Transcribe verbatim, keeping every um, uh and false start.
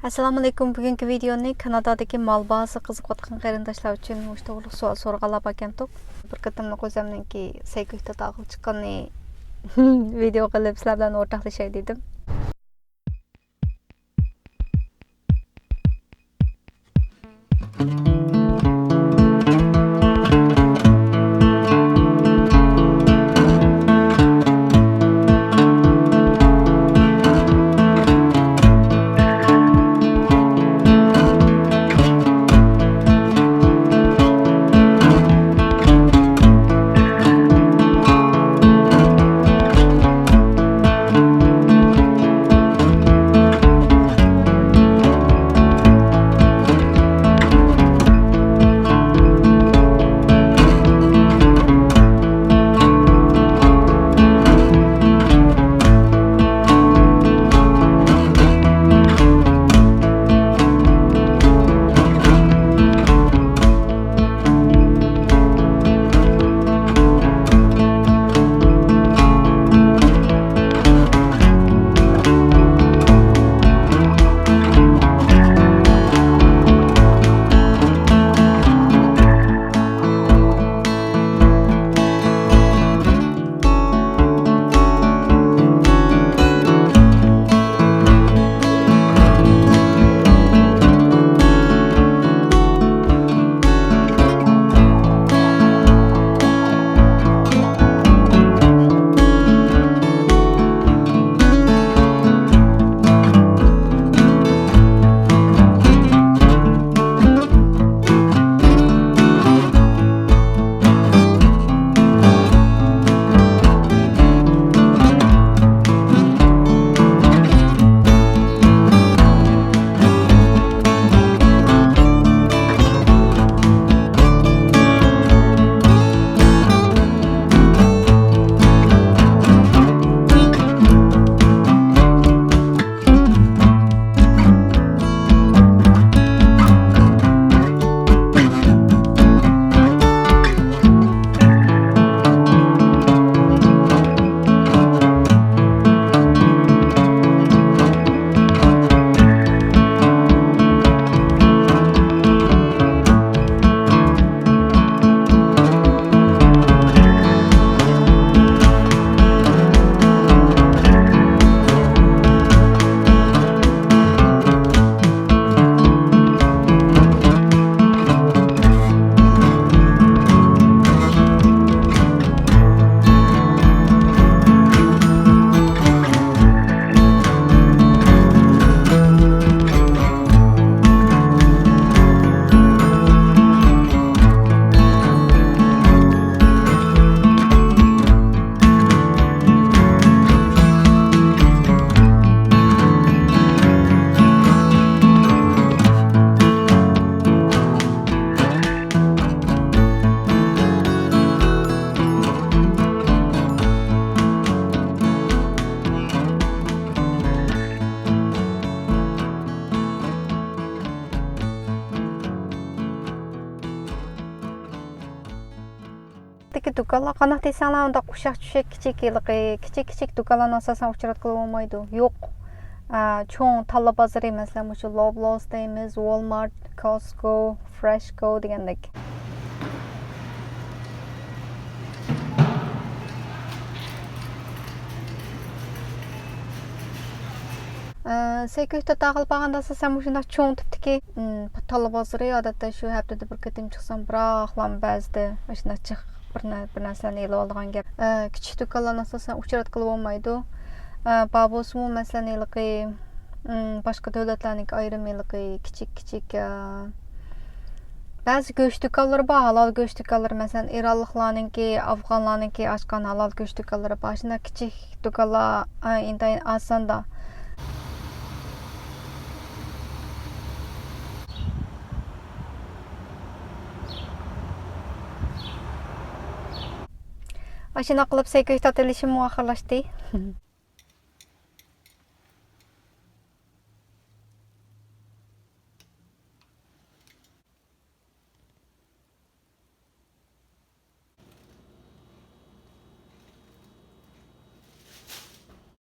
ئەسسالامۇئەلەيكۇم. بۈگۈنكى ۋىدېئونى كانادادىكى مال باھاسىغا قىزىقىۋاتقان قېرىنداشلار ئۈچۈن مۇشۇ توغرىلىق سوئال سورىغانلار باركەنتۇق. بىر قېتىملىق ئۆزۈمنىڭكى سەي كۆكتات ئاغىلى چىققىنىنى ۋىدېئو قىلىپ سىلەر بىلەن ئورتاقلىشاي دېدىم. دۇكانلار قانداق دېسەڭلار، ئۇنداق ئۇششاق چۈششەك كىچىك ھېلىقى، كىچىك كىچىك دۇكانلارنى ئاساسەن ئۇچراتقىلى بولمايدۇ. يوق. ئا، چوڭ تاللا بازىرى، مەسىلەن، مۇشۇ لوبلوس دەيمىز، ۋولمارت، كوستكو، فرېشكو دېگەندەك. ئە، سەي كۆكتات ئاغىلى بارغاندا ئاساسەن مۇشۇنداق چوڭ تىپتىكى، ئىم، تاللا بازىرى، ئادەتتە شۇ ھەپتىدە بىر قېتىم چىقسام، بىراقلا بەزىدە ئاشۇنداق چىقىپ بىر نە-، بىر نەرسىلەرنى ئېلىۋالىدىغان گەپ. ئە، كىچىك دۇكانلارنى ئاساسەن ئۇچراتقىلى بولمايدۇ. ئە، بار بولسىمۇ، مەسىلەن، ھېلىقى، ئىم، باشقا دۆلەتلەرنىڭكى ئايرىم ھېلىقى كىچىك، كىچىك، ئە، بەزى گۆش دۇكانلىرى بار، ھالال گۆش دۇكانلىرى، مەسىلەن، ئىرانلىقلارنىڭكى، ئافغانلارنىڭكى ئاچقان ھالال گۆش دۇكانلىرى بار. شۇنداق كىچىك دۇكانلار، ئە، ئىنتايىن ئاز ساندا. ئاشۇنداق قىلىپ سەي كۆكتات ئېلىشىممۇ ئاخىرلاشتى.